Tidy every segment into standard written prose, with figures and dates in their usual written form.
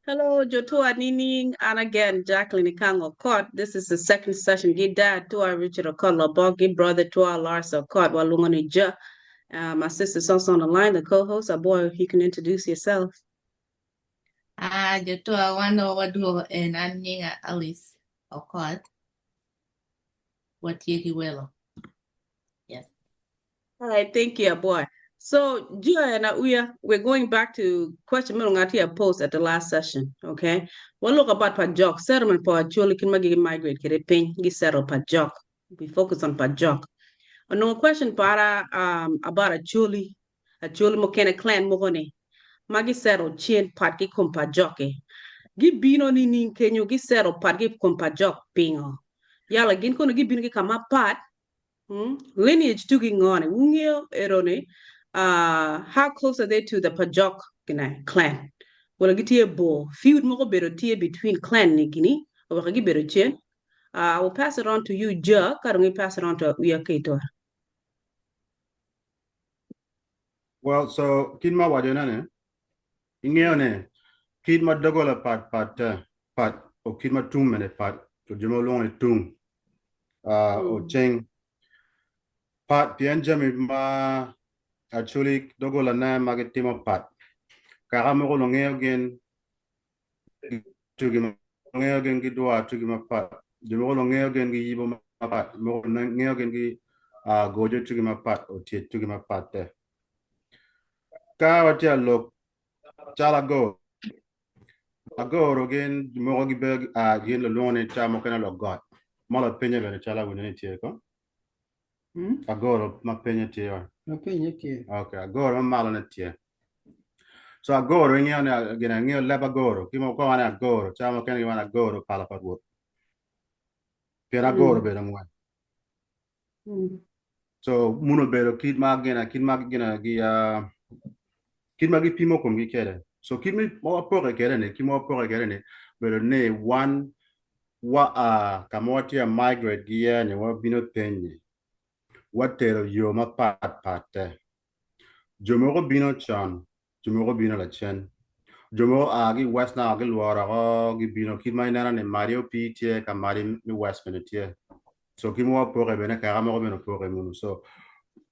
Hello, Jotua Nining, and again, Jacqueline Ikango Court. This is the second session. Gi dad Tua Richard Okot Lobok, gi brother Tua Lars Okot Walungoni Ja. My sister's also on the line, the co-host. Aboy, you can introduce yourself. Ah, Jotua wan wadwogo en an nyinga Alice Okot. Watye ki welo. Yes. All right, thank you, boy. So, Joy and Uya, we're going back to question Mulungatia post at the last session, okay? We'll look about Pajok, settlement for Acholi kin magi migrate kere piny, gi settle Pajok. We focus on Pajok. Ano question para about Acholi, Acholi mokene clan mokone. Magi settle chin pat ki kom Pajok e. Gi bino ni ning kenyo gi settle pat ki kom Pajok pingo. Yala gin kono gi bino ki kama pat Lineage tugi ngone wungeo erone how close are they to the Pajok gine clan wala gitye bor feud moko obedo tye between clan ni gini oweko gibedo cen I will pass it on to you Ja ka dong i pass it on to Uya Ketor. Well, so kit ma awaco ne ni, ingeyo ni kit ma dogola pat pat pat o kit ma tung mene pat o jo ma walwongo ni tung oceng pat pien jami ma actually dogola ne ma gitimo pat kaka mogo lungeyo gin tugi ngeyo gin gidwar tugi mapat jo mogo lungeyo gin giyibo mapat mogo ngeyo gin gi gojo tugi mapat otyet tugi mapat-te ka watye alok calo agoro agoro gin mogo gibedo gin lulwongo ni ca mukene lugot ma lapinye bene calo awinyo ni tye ko agoro ma pinye tye wa Ma pinye tye. Okay, agoro ma malo ne tye. So agoro ingeyo ni gin angeyo leb agoro ki mo kwa ni agoro ca mukene giwaco ni agoro pala pa Rwot pien agoro obedo angwen. So muno obedo kit ma gin kit ma gin gi kit ma gipimo komgi kwede. So kit ma wapoke kwede ni kit ma wapoke kwede ni obedo ni wan wa a ka ma watye ka migrate ki iye ni wabino piny-nyi watero yo mapat pat-te. Jo mogo bino con, jo mogo bino lacen. Jo mogo a ki i West Nile gilworo oko gibino kit ma ineno ni Madi Opii tye ka Madi me West bene tye. So kit ma wapoke bene kaka mogo bene opoke munu. So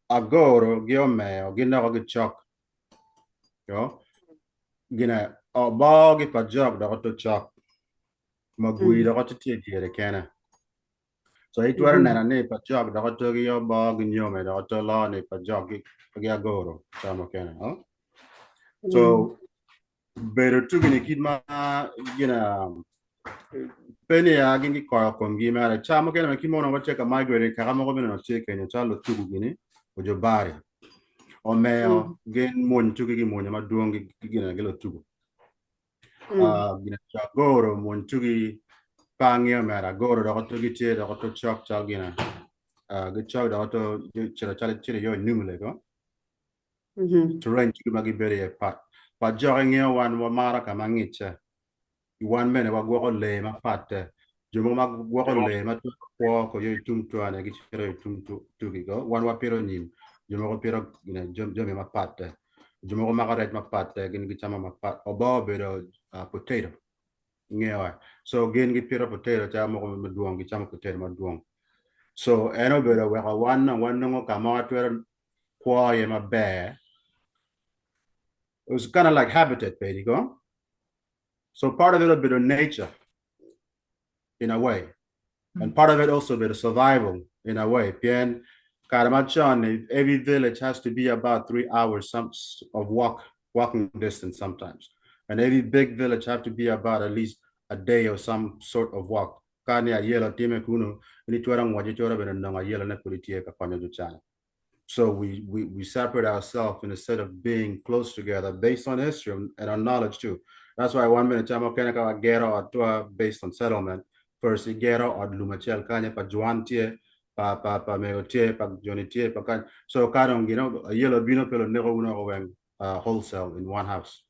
agoro gi omeo ginoko gicok yo gine obogi pa jok dok oto cok magwi dok oto tye dyere kene. So itwero neno ni pa jok dok oto gi obo gi nyome dok oto lo ni pa jok gi agoro ca mukene. Oh? So bedo tugi ni kit ma gina pe ni a gin gikoyo komgi mere ca mukene ma kit mono watye ka migrate kaka moko bene onongo tye kenyo calo lutugu gini ojo bari omeo gin mwony tugi gi mwonyo madwong gi gina gi lutugu gina ca agoro mwony tugi pe angeyo mere agoro dok oto gitye dok oto cok cal gina gicok dok oto cito cal cito iyo inumule ko terrain tugi ma gibedo iye pat pat jok ingeyo wan wamaro ka ma ngicce Wan bene wagwoko lee mapatte. Jo mogo ma gwoko lee ma twero kwo ko yo i tung twane gicito i tung tugi ko. Wan wapito nyim, jo mogo pito jami mapatte. Jo mogo mako rec mapatte, gin gicamo mapat. Oboo obedo potato, ingeyo wa. So gin gipito potato calo mogo madwong, gicamo potato madwong. So en obedo weko wan dong wanongo ka ma watwero kwo iye maber. It was kind of like habitat pedi ko. So part of it obedo nature in a way and part of it also obedo survival in a way pien kare macon ni every village has to be about 3 hours some of walking distance sometimes and every big village have to be about at least a day or some sort of walk ka ni ayelo time kunu ni twero ngwec itwero bene nongo ayelo ne pud itye ka konyo jo cani. So we separate ourselves instead of being close together based on history and on knowledge too. That's why one minute chamo kene ka wagero otwa based on settlement. First igero ot lum acel kanya pa Juan tye, pa pa pa mego tye, pa Johnny tye, pa kany. So ka dong ayelo bino pe loneko wun oko weng wholesale in one house.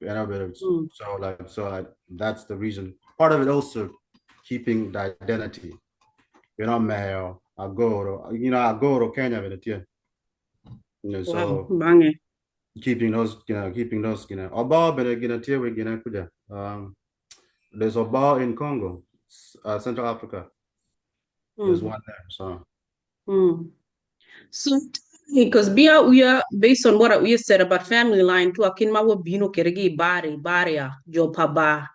But so like so like that's the reason. Part of it also keeping the identity. Mayo, Agoro, Agoro Kenya bene tye. So Wow, bange. Keeping those, you know, keeping those, you know. Oba bene gina tie we gina kuja. There's Oba in Congo, Central Africa. There's one there. So. So, because bia we are based on what we said about family line to akin ma wo bino keregi bari baria jo pa ba.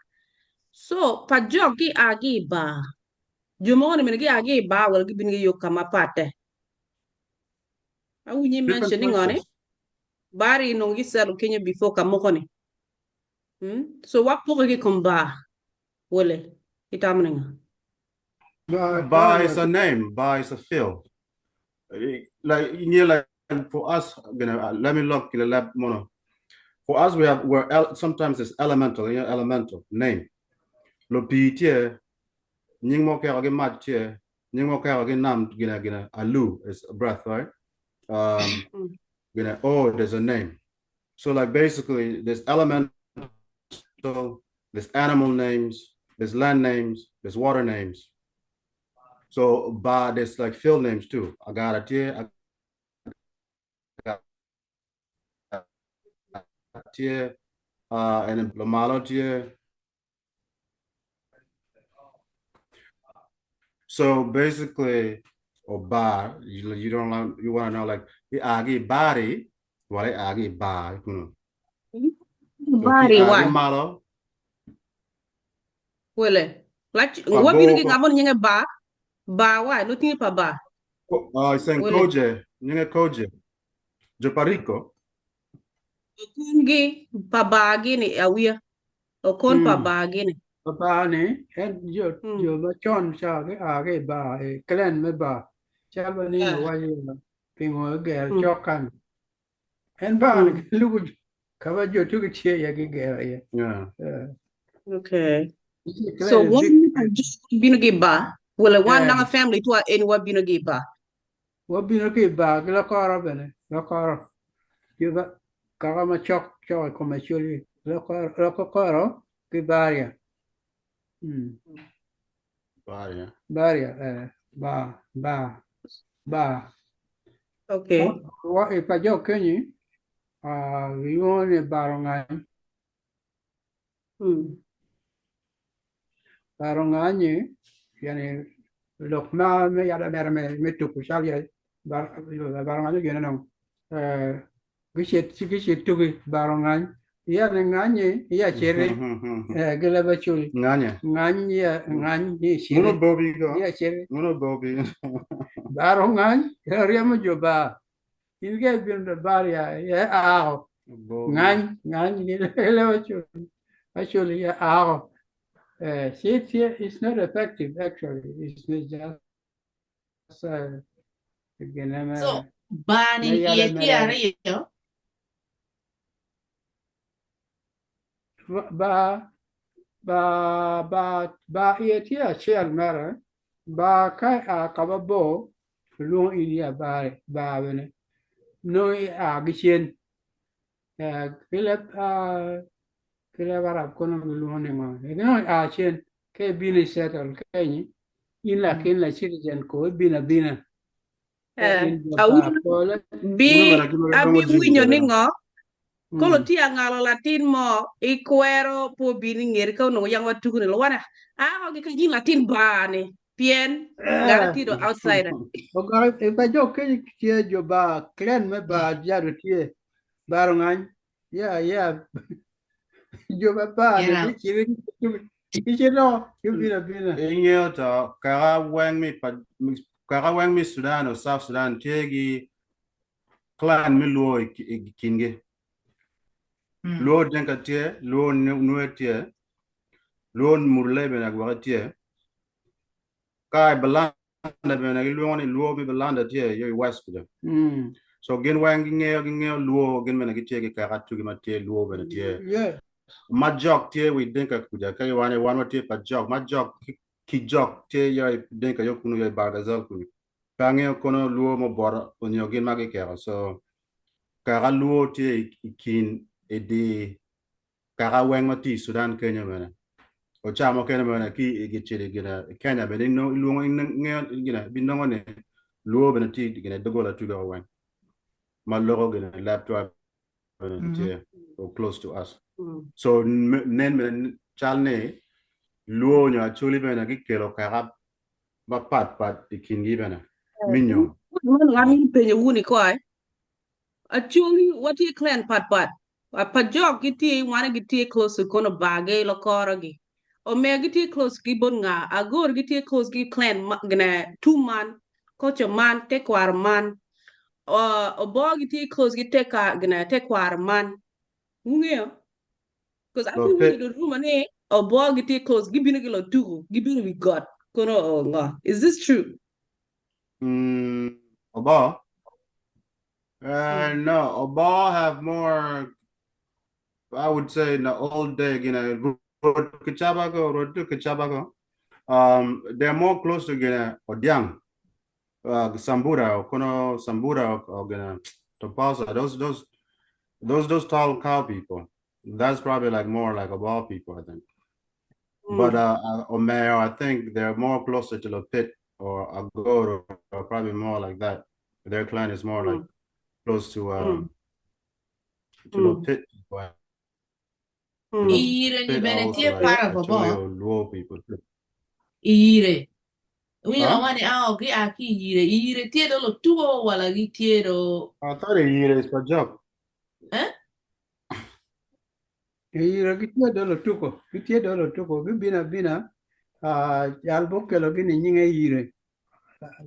So pa jo gi agi ba. Jo mo ni gi agi ba wel gi bin gi yo kama pate. Awinyi Different mentioning on it. places. Bari no gi settle Kenya before kamokoni. So what po gi komba wole itamninga. Ba Ba is a name. Ba is a field. Like you know, like for us, you know, let me look in the lab mono. For us, we have we're sometimes it's elemental, you know, elemental name. Lo pi tie, nying mo ke agi mat tie, nying mo ke agi nam gina gina alu is a breath, right? Gina, oh, there's a name. So like basically, there's elemental, there's animal names, there's land names, there's water names. So ba there's like field names too. Agara tie, agara tie, and then Lomalo tie. So basically, or ba, you don't like, you want to know like the agi bari, what agi ba, you know. So Bari ki agi why? malo. Wele. Like Pa what bino gi bo- ngamon nyinge ba? Ba why? No tingi pa ba. Oh, it's saying Wele. koje, nyinge koje. Jopariko. Okongi pa ba gini awia. Okon pa ba gini. Ba ni en jo jo ba chon cha cái a cái ba e clan me ba cha ba ni Yeah. wa yo pingo ger chokan en ba ni lu ka ba jo tu che ya ge ger ya. Yeah. Okay. Clan So is one big. bino gi ba. Wele one Yeah. nanga family to en wa bino gi ba. Wa bino ki ba ki la koro bene la koro jo ba ka ma chok chok ko ma chuli la koro la koro ki baria. Baria. Baria, ba, ba, ba. Okay. Wa e pa jo kenyi, viwone barongan. Barongani, yani lokma me yada mere me me tuku shalia bar barongani gena no. Gishe gishe tuki barongan. Ya ngani ya chere gela bachuli. Ngani. Ngani ya ngani chere. Muno bobi go. Ya chere. Muno bobi. Barongan ya riamo joba. Ilge bin de baria ya ao. Ngani ngani gela bachuli. Actually ya ao. It's not effective actually. It's not just again. So bani ye Ba ba ba ba ye tia mara ba ka a ka ba bo lu inia ba ba bene no a gichen kile a kile bara kono lu ne ma no a chen ke bini settle ke ni in la kin la citizen ko bina bina a bi abi winyo ni ngo kolo ti angalo latin mo ikwero po bini ngeri ka no yang watu ni lo wana ah gi ka latin ba ni pien gara ti do outsider o gara e ba jo ke ti jo ba clan me ba ja do ti ba ngan ya ya jo ba ba ni ti ti no yo bina bina inyo to kara weng mi pa kara weng mi Sudan or South Sudan ti clan mi luo kinge Luo Denka tie, Luo Nue tie, Luo Murle bena gwa tie. Kai Belanda bena luo ni Luo mi Belanda tie yo West kuja. So gen wang ngeo ngeo Luo gen bena tie ke kara tu ma tie Luo bena tie. Yeah. Ma jok tie we Denka kuja. Kai wane wan tie pa jok, ma jok ki jok tie yo Denka yo kunu yo Bargazel kunu. Ka ngeo kono Luo mo bor onyo gen ma ke kera. So kara Luo tie kin edi kara weng ma ti Sudan Kenya mena o chamo Kenya mena ki gi chiri gina Kenya be no luo nge gina bi no ne luo bena ti gina dogola tu ga weng ma logo gina laptop bene Mhm. tye or close to us. So nen bene cal ni Luo nyo Acholi bene gikelo kaka mapat pat i kingi bene me nyom. Man an in penyo wuni koy. Acholi watye clan pat pat. Pa jok gitye wane gitye close to kono bage lokorogi. Omer gitye close ki bot nga. Agor gitye close ki clan gine tum man, culture man, tekwaro man. Obo gitye close ki teka gine tekwaro man. Wungeyo? Because Lo abi pet winjo do rumor ni obo gitye close gibino ki lotuku gibino wi got kono o ngo. Is this true? Obo? No, Obo have more, I would say in the old day, Rod Kichabago, Rod Kichabago, they're more close to Odiang, Sambura, Okono Sambura, or Topasa, those tall cow people. That's probably like more like Obo people, I think. But Omeo, I think they're more closer to Lopit or Agoro, or probably more like that. Their clan is more like close to Lopit people. Iyire ni Lopit bene also tye like part of Acholi Obo. or Luo people too. Iyire. Winyo Huh? wani ao gi a ki iyire. Iyire tye do lotugo wala gi tye do. I thought Iyire is for job. Eh? Iyire gitye do lotuko, gitye do lotuko, gibino abina cal bokelo gini nyinge iyire.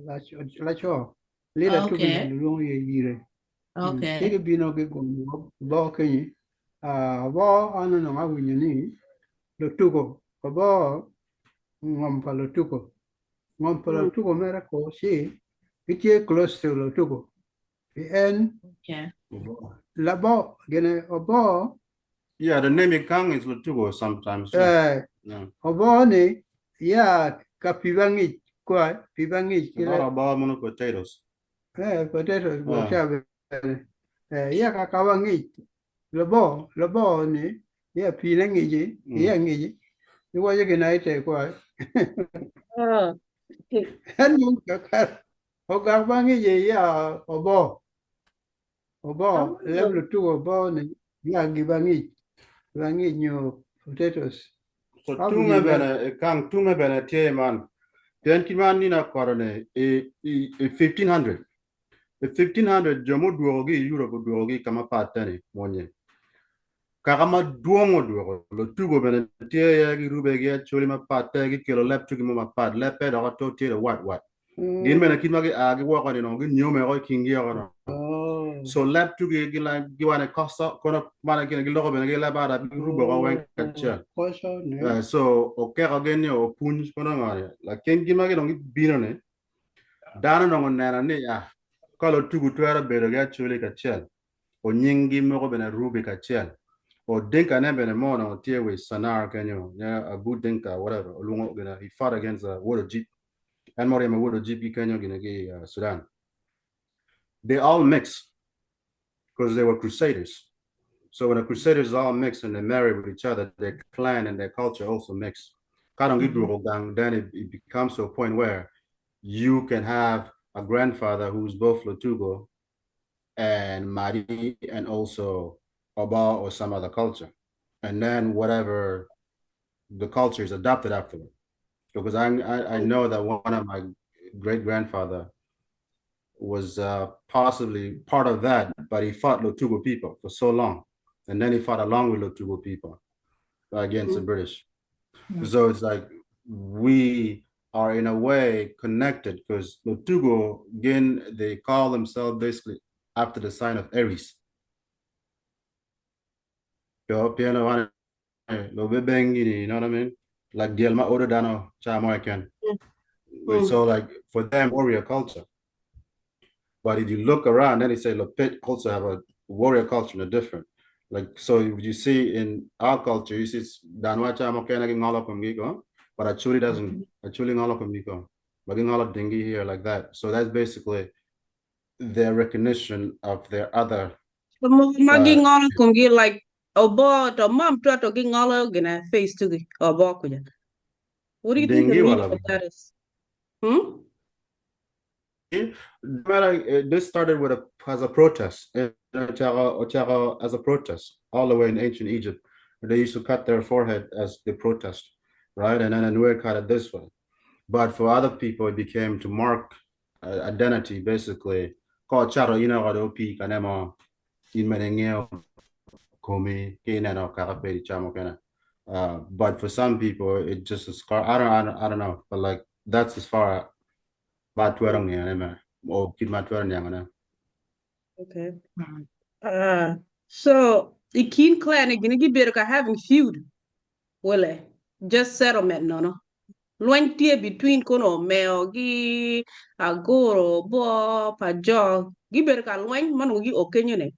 Laco, lida tuko Okay. lwongo iye iyire. Okay. Ci gibino gigumo bo kenyi. Bo an onongo awinyo ni lotuko, obo ngom pa lotuko. Ngom pa lotuko mere ko ci gitye close to lotuko. En Okay. labo gine obo Yeah, the name Ikang is Lotugo sometimes too. Yeah. Obo ni ya ka pibangi kwa pibangi A lot of mono potatoes. Potatoes bo cha ya ka kawangi lobo lobo ni ya pi na ngiji ya ngiji ni wa ye na ite kwa. En mun ka ka o ga bangi ye ya obo obo level 2 obo ni ya gibangi bangi nyo potatoes. So tume bene kang tume bene tie man. Then kiman ni na korone e 1500. E 1500 jomo duogi Europe duogi kama patani monye. Kaka ma duongo duogo lo tugo bene tie ya gi rube gi acholi ma pate gi kelo lep tugi mo ma pat lepe do to tie wat wat. Gin bene kit ma gi a gi woko ni no gi nyome ko kingi ko no. So lep tugi gi la gi wane koso kono mana gi gi loko bene gi lep ara gi rubo ko wen kacha. So o ke ko gen yo punj kono ngare. La ken gi ma gi no gi bino ne. Dano no nena ni ya kalo tugu twero bedo gi acholi kachel. O nyingi moko bene rubi kachel. O Dinka ne bene mo no tie with Sanar kenyo, yeah, Abu Dinka, whatever. Olungo gina he fought against the Water Jeep. And more him Water Jeep kenyo gina gi Sudan. They all mix because they were crusaders. So when the crusaders all mix and they marry with each other, their clan and their culture also mix. Then it becomes to a point where you can have a grandfather who's both Lotugo and Madi and also Oba or some other culture. And then whatever the culture is adopted afterward. Because I know that one of my great-grandfather was possibly part of that, but he fought Lotugo people for so long. And then he fought along with Lotugo people against the British. So it's like we are in a way connected because Lotugo, again, they call themselves basically after the sign of Aries. You know what I mean? Like Dielma Ododano Chamoiken. So like for them, warrior culture. But if you look around, then they say Lopit also have a warrior culture, no different. Like, so you see in our culture, you see Danwa Chamokenagingolo, but actually doesn't actually ngolo but dingi here like that. So that's basically their recognition of their other. Like obo to mom to gingolo gonna face to obo kuja. What do you think the meaning of that is? This started with as a protest in Ochako ochako as a protest all the way in ancient Egypt. They used to cut their forehead as the protest, right? And then Nuer cut it this way. But for other people, it became to mark identity, basically. Ko charo ino ko do pi kanemo in mene komi ki neno kaka pedi chamo kena. But for some people, it just a scar. I don't know, but like that's as far ba twero ngene me o kit ma twero niang. Okay. So i kin clan gini gibedo ka having feud wele just settlement no lweny tye between kono omeo gi Agoro bo pa jo gibedo ka lweny man gi okenyo ne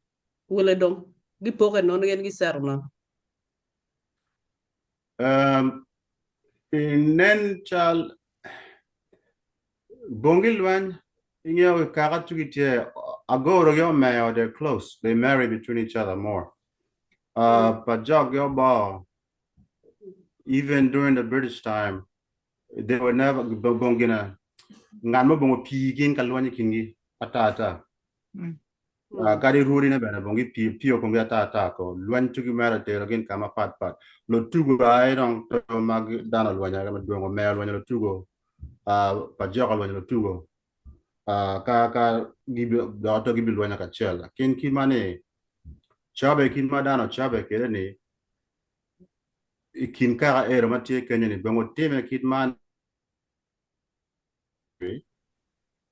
wele dong gipoke nono yen gi settle no. Nen chal bongi lweny ing'eyo kaka tugi tie Agoro gi Omeo, they're close, they marry between each other more. But jog gi Obo, even during the British time, they were never bongina ngan mo bongo pi gin ka lweny kingi ata ata. Kadi ruri ne bene bongi pi pio kongi ata ata ko lweny tugi mera tero gin kama pat pat lo tugo ai dong to mag dano lweny aga maduong Omeo lweny lo tugo, pa joka lweny lo tugo, ka gibi do to gibi lweny kacel kin kin mani chabe kin ma dano chabe kede ni i kin kaka ero ma tye kenyo ni bongo time kit man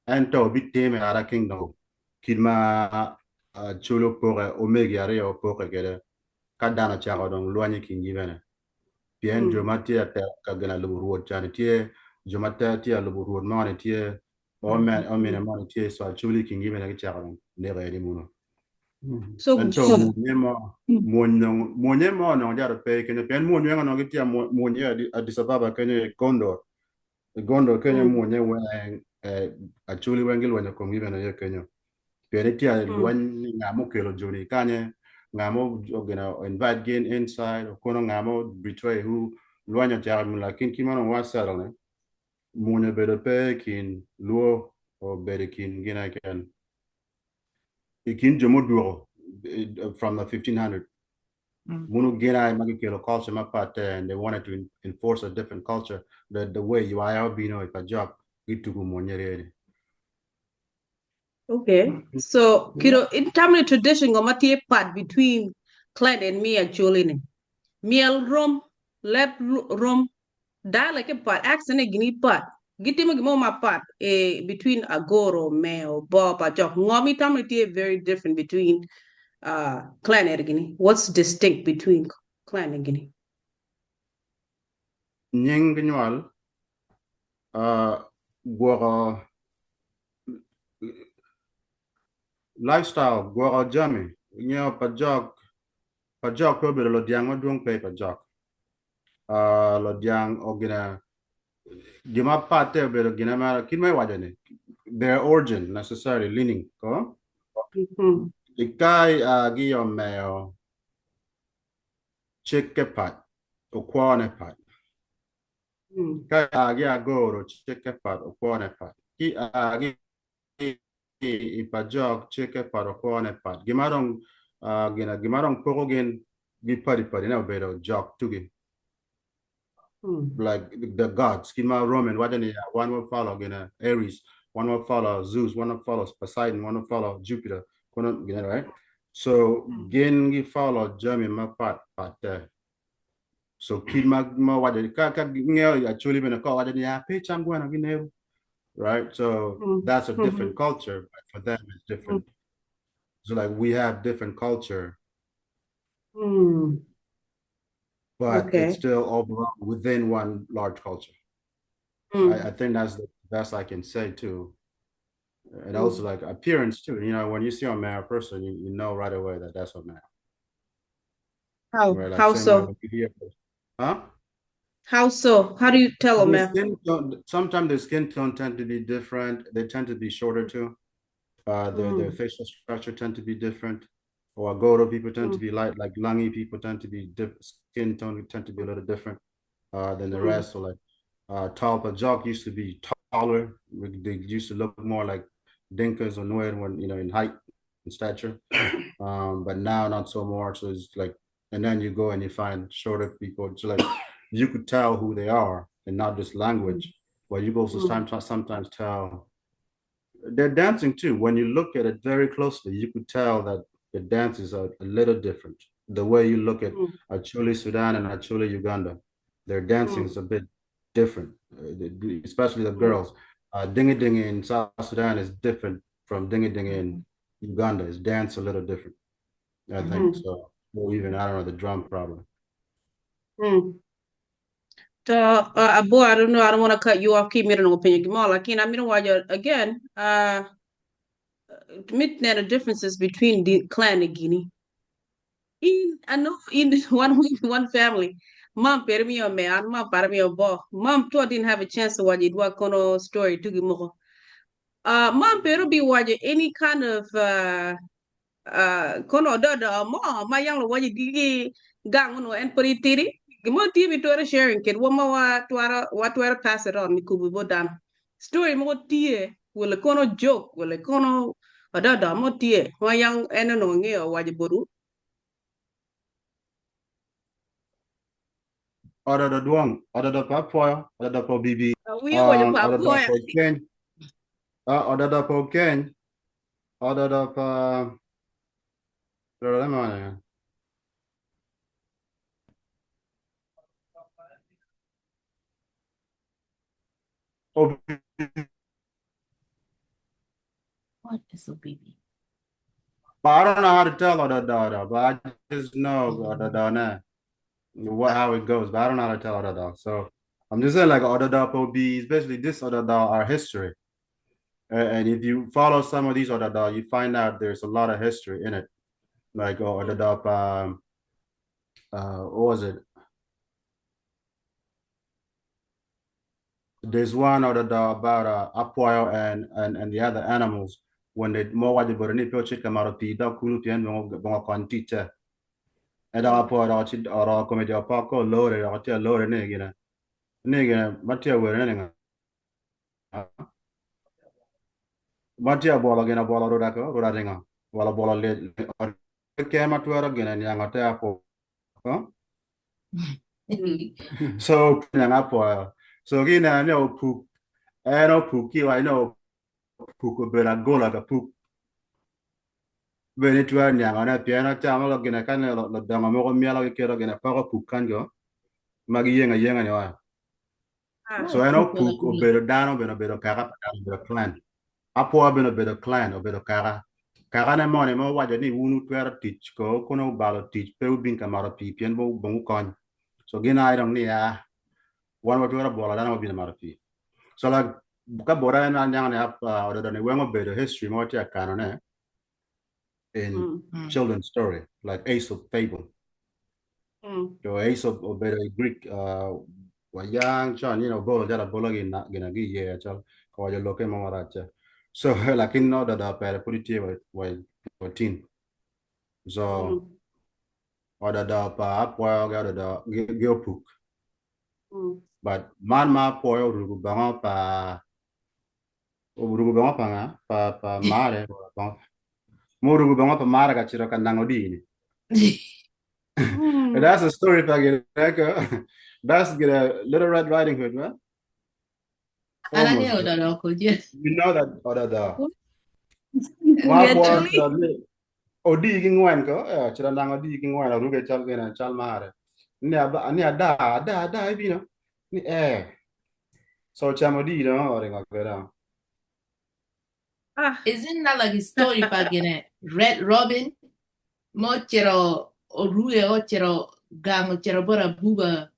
ento bitime ara kingdom kit ma culo poke omegi aryo poke kede ka dano chako dong lweny i kingi bene pien jo ma tye ka gina lubo rwot cani tye jo ma tye alubo rwot moni tye omine moni tye, so acholi i kingi bene gichako dong neko edi muno. So ento mwonye mo mwonye mo onongo jaro pe kenyo pien mwony weng onongo gitye mwonye Addis Ababa kenyo i Gondor, i Gondor kenyo. Mwonye weng acholi weng gilwenyo komgi bene ye kenyo pien itye lweny ni nga mokelo joni kanye, nga mo gina invite gin inside okono nga mo betray who lweny ochako. Lakin ki mano wa settle ne mwonyo obedo pe i kin luo obedo i kin gin keken i kin jo modwogo from the 1500 munu gin ai ma gikelo culture mapat and they wanted to enforce a different culture, the way ywaya obino i pajok gitugo mwonyere ni. Okay. So, kiro in terms of tradition ngo ma tye part between clan and me actually ni. Miel rom, leb rom, dialect ke part, accent e gini part. Gitimo gimo ma part between Agoro, Meo, Bo, Pajok. Ngo mi term tye very different between clan e gini. What's distinct between clan e gini? Nying nywal, gwoko lifestyle, gwoko jami ngeo pajok pajok pe obedo lodiang madwong pe pajok, lodiang ogina gima patte obedo gina ma kit ma iwaco ni their origin necessarily leaning ko ikai gi omeo cikke pat okwone pat ka gi Agoro cikke pat okwone pat ki gi i pajok cikke pat okwone pat gima dong gina gima dong poko gin gi padi padi ne obedo jok tugi like the gods kit ma Roman waco ni one will follow gina Ares, one will follow Zeus, one will follow Poseidon, one will follow Jupiter kono gina, right? So gin gi follow jami ma pat pat te. So kit ma waco ka ngeo actually bene ko waco ni pe cam gweno gi neru, right? So that's a different culture, but for them it's different. So like we have different culture, but it's still overall within one large culture. I think that's the best I can say too. And also like appearance too. When you see a male person, you know right away that that's a man. How Right? Like how same way so? when you hear, huh? How so? How do you tell a The man? skin tone, sometimes the skin tone tend to be different. They tend to be shorter too. Their facial structure tend to be different. Or Agoro people tend to be light, like Langi people tend to be different. Skin tone tend to be a little different than the rest. So like tall Pajok used to be taller. They used to look more like Dinkas or Nuer when in height. in stature. But now not so more. So it's like, and then you go and you find shorter people. So like you could tell who they are and not just language, but you could also sometimes tell they're dancing too. When you look at it very closely, you could tell that the dances are a little different. The way you look at Acholi Sudan and Acholi Uganda, their dancing is a bit different, especially the girls. Dingy dingy in South Sudan is different from dingy dingy in Uganda. It's dance a little different, I think. So, or even, I don't know, the drum probably. So, Abu, I don't know. I don't want to cut you off. Keep me no opinion. Like, I mean, why you again? Meet the differences between the clan and Guinea. In I know in one family, mom per me me and mom para me bo. Mom too didn't have a chance to watch it. What kono story to give more. Mom pero be watch any kind of kono da da mo ma yang lo watch gigi gang no en peri tiri. Gimo TV to sharing kid wo ma wa twara wa twara pass it on mikubu bo dan. Story mo tie wala kono joke wala kono da da mo tie ma yang eno no nge o watch boru. Oda da duong, oda da pa poyo, oda da po bibi. We watch pa Oda da poyo. po ken. Oda da po ken. Oda da pa. Oda da ma. Oh. What is a baby? But I don't know how to tell oda da da, but I just know oda da na. What how it goes, but I don't know how to tell oda da. So I'm just saying, like oda da po B is basically this oda da our history. And if you follow some of these oda da, you find out there's a lot of history in it. Like oh, oda da pa, what was it? There's one oda da about Apoyo and the other animals when they more what they put in it, come out of the dog kulu tien bongo kontite. And Apoyo da chi ora come di apako lore da chi lore ne gina. Ne gina matia were ne nga. Matia bola gina bola roda ko roda ringa. Bola bola le ke matuara gina nyanga te apo. Huh? So nyanga apo. So gina no pu eh no pu ki wa no pu ko bela gola ka pu. Bene tuar nyanga na piano chama lo gina kan lo lo danga mo ko miala ke ro gina pa ko pu kan go. Magi yenga yenga nyawa. So I know pu ko belo dano beno belo kara belo clan. Apo beno belo clan o belo kara. Kara na mo ne mo wajo ni unu tuar teach ko kono balo teach pe ubin kamaro pi pien bo bongu kon. So gina I don't ni a one wa tuar bola dano bin maro pi. So like ka bora na nyanga ne apa odo ne wengo belo history mo tia kano ne. In children's story, like Aesop fable. So Aesop or better Greek, wayang chan, you know, bola jara bola gina gina gi ye chal ko yo loke mo maracha. So like in no da da pere put it wa wa tin. So oda da pa po ga da da ge puk. But man ma po yo rugu banga pa o rugu banga pa nga pa pa mare pa Murugu banga pa mara ka chiro kandango dini. That's a story, Peggy. That's the Little Red Riding Hood, right? I know that, Uncle. Yes. You know that, other da. Odi gingwen ko, chiro nango di gingwen, ruge chal gena chal mare. Ni aba ni ada da da ibino. Ni eh. So chamo di no ringo kera. Isn't that like a story back in it? Red Robin, mo chero orue o chero gango chero bora buba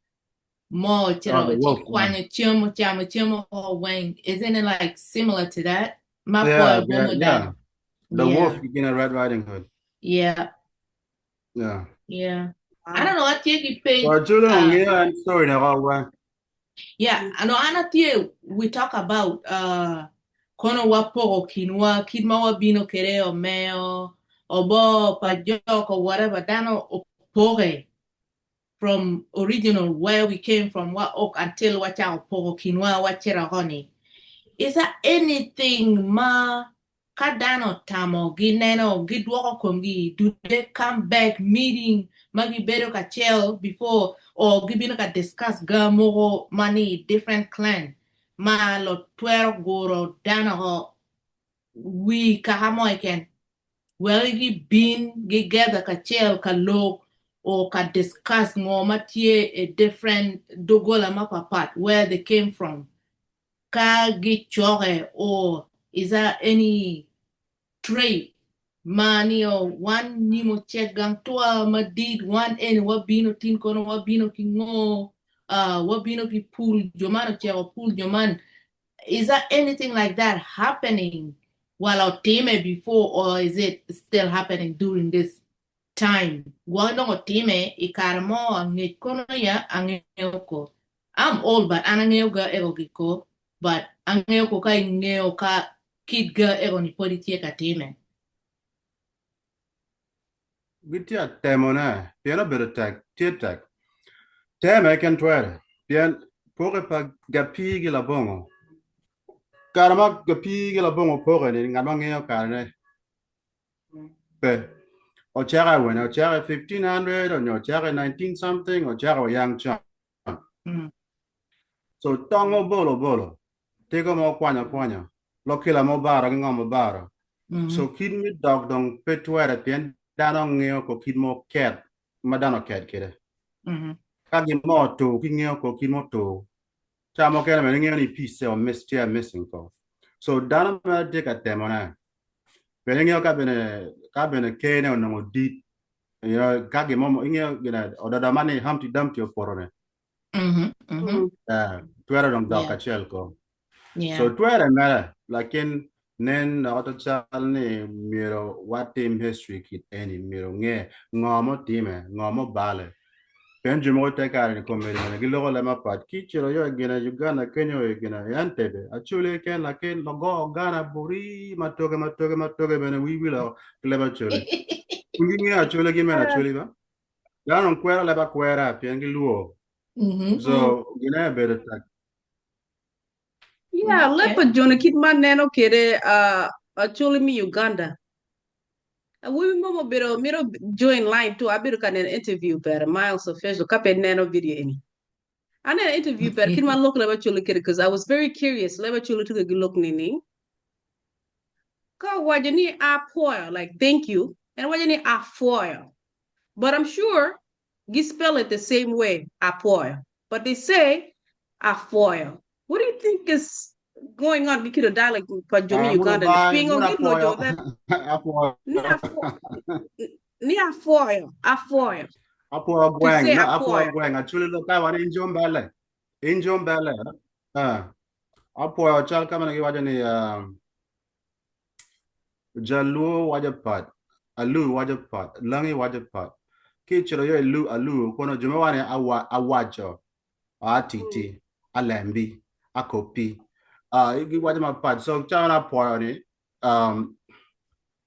mo chero kwanya chemo chamo chemo o wang. Isn't it like similar to that? My Yeah, boy, yeah, Bomo yeah. Dan. The Yeah. wolf in a Red Riding Hood. Yeah. Yeah. Yeah. I don't know. I think it paid. Well, Julian, yeah, I'm sorry, now, Yeah, I know. I know. We talk about kono wa pogo kinwa, kidma wa bino kere o meo, obo pajok or whatever, dano opoge from original where we came from, wa ok until wa cha opogo kinwa wa chera honi. Is there anything ma Ka dano otamo gineno gidwoko komgi, do they come back meeting ma gibedo kacel before or gibino ka discuss ga mogo ma ni different clan ma lo twero guro dano o wi kaka mo keken wek gibin gi gather kacel ka lok or ka discuss ngo ma tye i different dogola mapapat where they came from ka gicoke or is there any trade ma niyo wan nyimo cek gang twa madit wan eni wabino tin kono wabino ki ngo uh, wabino ki pul jo man oceko pul jo man is there anything like that happening while otime before or is it still happening during this time gwok dong otime i kare mo angec kono ya angeyo ko I'm old but an angeyo ga ego giko but angeyo ko ka ingeyo ka kit ga ego ni podi tye ka time. Gitye atemone pien obedo tek, tye tek. Teme ken twere pien poke pa gapii ki labongo. Kare ma gapii ki labongo poke ni ngat ma ngeyo karene Pe. Ocako awene? Ocako i 1500 onyo ocako i 19 something ocako oyang con. So tongo bolo bolo, tiko mo kwanyo akwanya, lokila mo baro ki ngom obaro. So kit me dok dong pe twere pien dano ngeyo ko kit mo ket ma dano oket kede. Ka gin mo otur ki ngeyo ko kit mo otur. Ca mukene bene ngeyo ni piece o miss tye missing ko. So dano mere tye ka temone. Bene ingeyo ka bene ka bene kene onongo dit you know, ka gin mo ingeyo gine ododo ma ni Humpty Dumpty opoto ne. Mhm, mhm. Eh, twero dong dok Yeah. kacel ko. Yeah. So twere mere, lakin nen dok to cal ni myero watim history kit eni, myero nge ngo mutime, ngo mubale. Pien jo mogo te kare ni komedi bene giloko leb mapat. Ki cito yo i gine Uganda kenyo i gine i Entebbe, Acholi keken lakin logo Ghana buri matoke matoke matoke bene wii wilo ki leb Acholi. Kun gingeyo Acholi gin bene Acholi ba. Dano dong kwero leb akwera pien gilwor. Mhm. So gine bedo tek. Yeah, leb pa joni kit ma aneno kwede uh, Acholi me Uganda. Awobi mo obedo mito join line too abedo ka neno interview pere Miles official ka pe ineno video eni. Aneno interview pere kit ma lok leb Acholi kwede cause I was very curious leb Acholi tuke gi lok nining. Ka owaco ni apwoyo like thank you en waco ni apwoyo but I'm sure gi spell it the same way apwoyo but they say apwoyo what do you think is going on gi kito dialect pa jo me Ah, muno Uganda ni bai, pingo muno gi lojo apwoyo. leb Apwoyo. ni apwo ni apwoyo apwoyo Apwoyo to gweng, say no apwoyo apwoyo gweng. Acholi lo ka wan injo mbele. Injo mbele. Ah. Apwoyo cal ka mene giwaco ni ah, Jaluo waco pat, Alur waco pat, Langi waco pat. Ki icito yo i Lu Alur kono jo me wane awa, awaco, atiti, alembi, akopi. Uh, giwaco mapat. So calo apwoyo ni, um,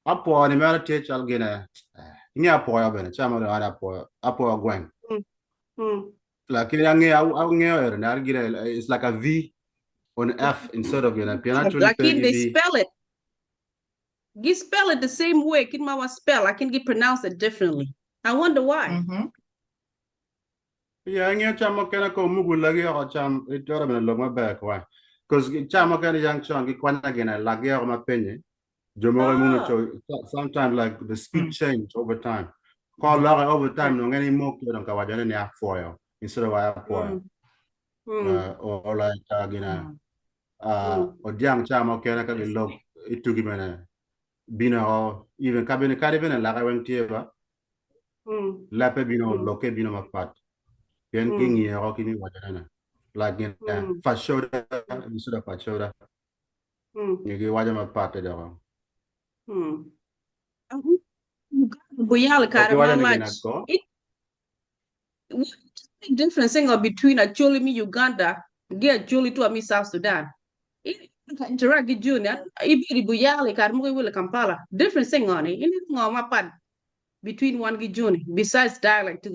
apwoyo ni mere tye cal gine, eh, inge apwoyo bene, calo ma dong apwoyo, apwoyo gweng. Mm. Mm. Lakini angeyo angeyo ero ni gine, it's like a V on F instead of gine, pien actually pe Lakin gi they V. spell it gi spell it the same way kit ma wa spell lakin gi pronounce it differently. I wonder why. Mhm. Yeah, angeyo cam mukene ko mugu lagi oko cam itwero bene lok maber kwa. Cause cam mukene yang con gikwanya gine lagi oko ma penye. Jo mogo imuno Ah, cho sometimes like the speech Mm. change over time. Ko loke over time okay. nongo en imok dong ka waco ni apwoyo instead of apwoyo. Mm. Mm. Or like gine Mm. odiang ca mukene ka gilok itugi bene bino o even ka bene kadi bene lake weng tye ba Mm. lepe bino Mm. loke bino mapat pien Mm. gingiyo ko kimi waco nene like gine Mm. fashoda instead of fashoda Mm. giwaco mapat doko Mm. Buyal o kare giwaco ni gine malac. ko It what's the difference between Acholi me Uganda gi Acholi to me South Sudan? It interact gi Junior, ibiri Buyal kare mo wile Kampala. Difference thing on it. Ini ngo mapat between one gi Juni besides dialect.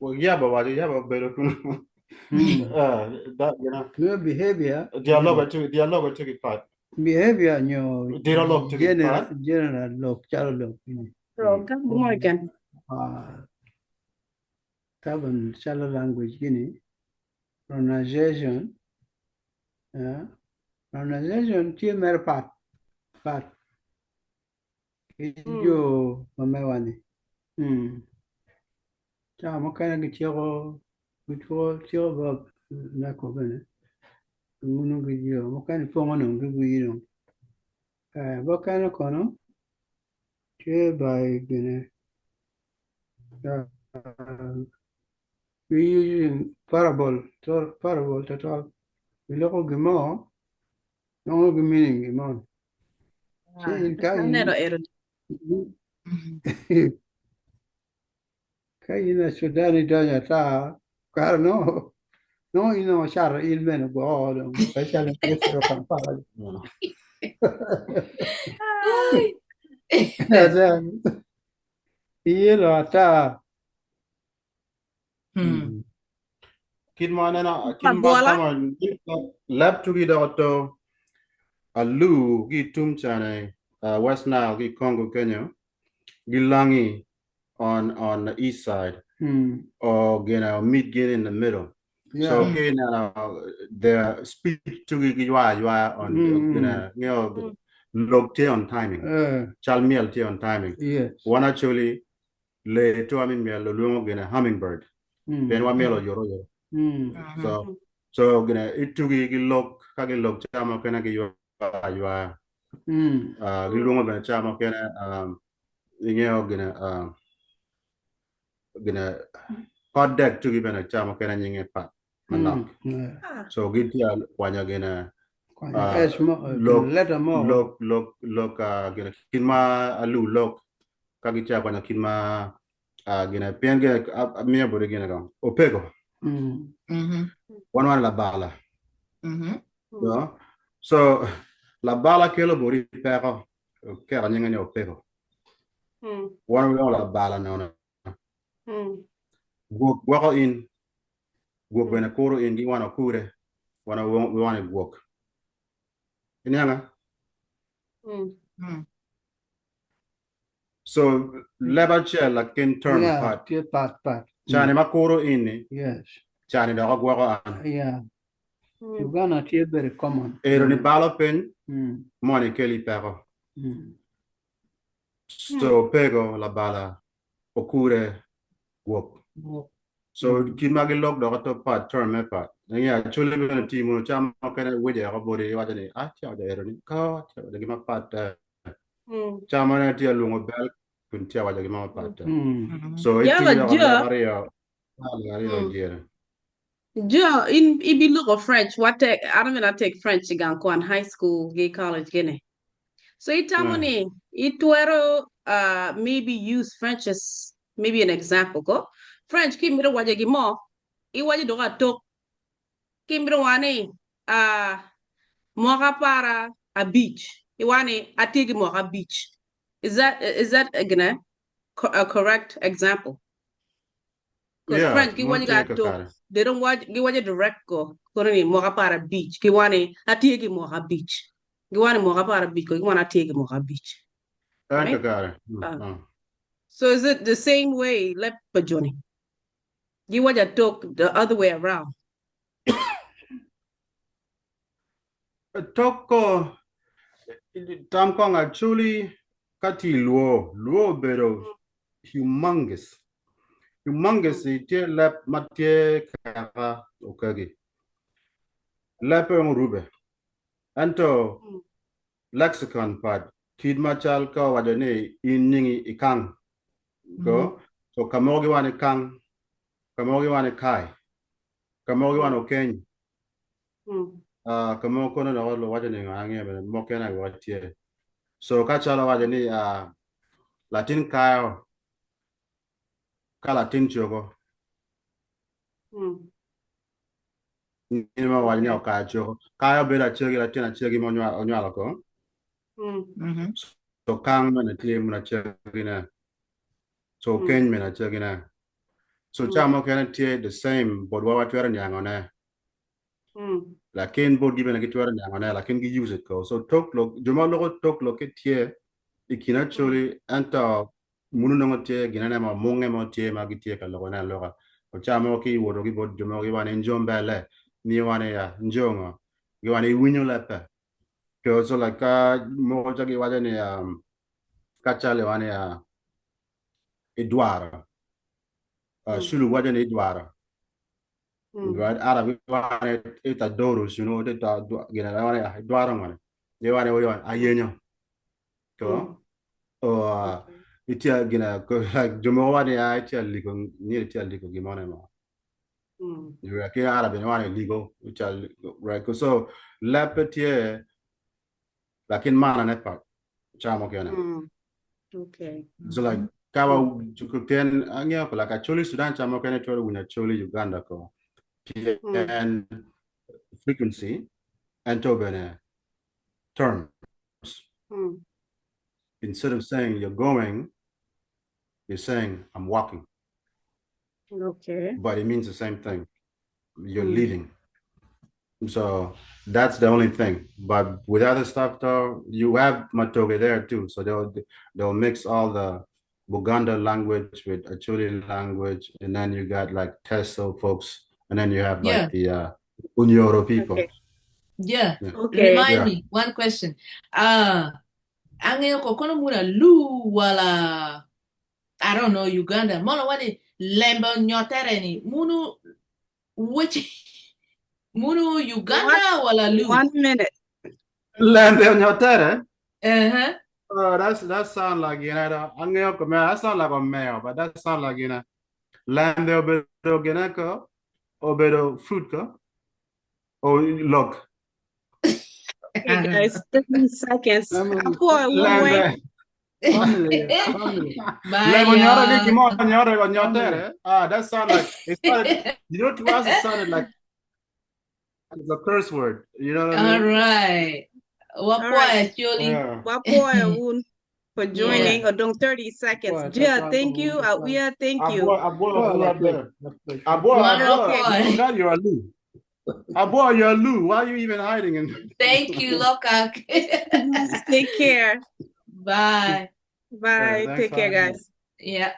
Well, yaba waco yaba bedo kuno. That, you know. Nyo behavior. Dialogue to dialogue to pat. Behavior nyo Dira lok to general pat. general lok calo lok ini. So, ka Morgan. Taban calo language gini pronunciation pronunciation tye mere pat pat ki jo ma mewa ni. Cawa mukene gityeko giciko verb me bene giuno ki jo mukene pongo dong giwinyo dong. Mukene kono tye by gine we using parable parable twatwal giloko gin mo nongo gi meaning gin mo. Ci in ka in Aneno ero. ka in a Sudan idonyo ata kare nongo nongo in dong icato in bene gwoko oko dong especially in Kampala. Iyelo ata. Kit ma aneno kit ma Agwola. atamo leb tugi doko to alu ki tum cane West Nile ki Congo kenyo gilangi on on the east side or you know meet gin in the middle. So Yeah. ki ineno their speech tugi giywaya aywaya on you know lok tye on timing. Cal myel tye on timing. Yes. One actually lee twa mi myel olwongo gine hummingbird. Pien wamyelo oyot oyot. So so gine itugi gi lok ka gilok ca mukene giywaya aywaya. Gilwongo bene ca mukene ingeyo gine gine pot dek tugi bene ca mukene nyinge pat manok. So gitye kwanyo gine lok lok lok lok gine kit ma alu lok ka gitye kwanyo kit ma gine pien gine amiyo boti gine kong opego wan wan labala. No? So labala kelo boti peko kero nyinge ni opego. Wan walwongo labala nono. Gwok gwoko in gwok bene kuro in giwano okure wan wawano gwok. Inianga? So leb acel lakin term Yeah, pat. tye pat pat. Cani ma kuro in ni Yes. cani dok ogwoko an. Yeah. Uganda tye very common. Ero ni balo piny moni keli peko. So opego labala okure gwok. So kit ma gilok dok to pat term me pat. Yeah, actually bene timo cam mokene weje oko boti iwaco ni ah tye waco ero ni ko tye waco gima pat cam mane tye alwongo bel kun tye waco gima pat. So Yala itugi dok jo. leb aryo aryo jere. Jo, in ibi look French. What take I don't even take French gan kwan high school, gay college gini. So itamo ni itwero maybe use French as maybe an example ko. French ki mito waco gin mo iwaco dok atok ki mito wani mwaka para abic iwani atye ki mwaka abic. Is that gonna a correct example? Because Yeah, French ki mo waco tye ga atok kakare. they don't watch giwaco direct ko kono ni mwaka para abic kiwani atye ki mwaka abic giwani mwaka para abic ko giwani atye ki mwaka abic En right kakare. So is it the same way leb pa joni giwaco atok the other way around? Toko tam kong actually ka tye luo luo obedo humongous. Humongous tye leb ma tye kaka okagi. Leb pe orube. Ento lexicon pat kit macal ka owaco ni in nyingi ikang. Ko so kamoko giwani kang, kamoko giwani kai, kamoko giwani okeny. Kamoko kono dok waco ni ange bene mokene gwok tye. So ka calo waco ni latin kayo ka latin cogo. Ni ma waco ni okayo cogo. Kayo bedo acegi latin acegi ma onywalo ko. So kang bene tye mun acegi ne. So okeny bene acegi ne. So ca mukene tye the same but wa watwero niangone. Lakin botgi bene gitwero niangone lakin gi use it ko. So tok lok jo ma loko tok lok ki tye i kin Acholi ento munu nongo tye ginene mo munge mo tye ma gitye ka lokone aloka. Ca mogo ki iwoto ki bot jo mogo giwaco ni njo mbele ni iwaco ni ya njo ngo giwaco ni iwinyo lebbe. So like ka mogo ca giwaco ni ka cal iwaco ni ya idwaro Sulu waco ni idwaro right Arab giwaco ni itadoru sunu gina giwaco ni idwaro ngo ni giwaco ni oyo ayenyo ko o itye gina like jo mogo waco ni ya itye aliko ni itye aliko gimo ne mo ki Arab bene waco ni liko right so leb pe tye lakin mana ne pat ca mukene. Okay. So like ka wa pien angeyo ko like Acholi Sudan ca mukene twero winyo Acholi Uganda ko pien frequency ento bene terms. Instead of saying you're going, you're saying I'm walking. Okay. But it means the same thing. You're leaving. So that's the only thing. But with other stuff though, you have Matoke there too. So they'll mix all the Buganda language with Acholi language, and then you got like Teso folks, and then you have like the Unyoro people. Okay. Yeah. Yeah. Okay. Remind me one question. Angeyo ko kono muna lu wala I don't know Uganda. Mono wani lembe nyotere ni munu which munu Uganda wala lu. 1 minute. Lembe nyotere? Uh-huh. Oh, that sound like angeyo ko man, that sound like a male, but that sound like lembe obedo geneko obedo fruit ko or look. Okay, guys, 30 seconds. Apoy, Lembe. Family, family. Bye, Lembe nyore y'all. gimo nyore nyotere. Ah, that sound like it started, to us it sounded like it's a curse word. You know what I All mean? right. All right. Wapoy, Acholi. Yeah. Wapoy Woon for joining. Yeah. Odong 30 seconds. Boy, Jia, that's thank you. wonderful. Awia, thank you. Aboy, aboy, Boy, grew up that's there. it. Aboy, Wonderful. aboy, you forgot you're a Lu. Aboy, you're a Lu. Why are you even hiding in? Thank you, Lokak. Take care. Bye. Bye. Yeah, thanks Take for care, having me. guys. Yeah.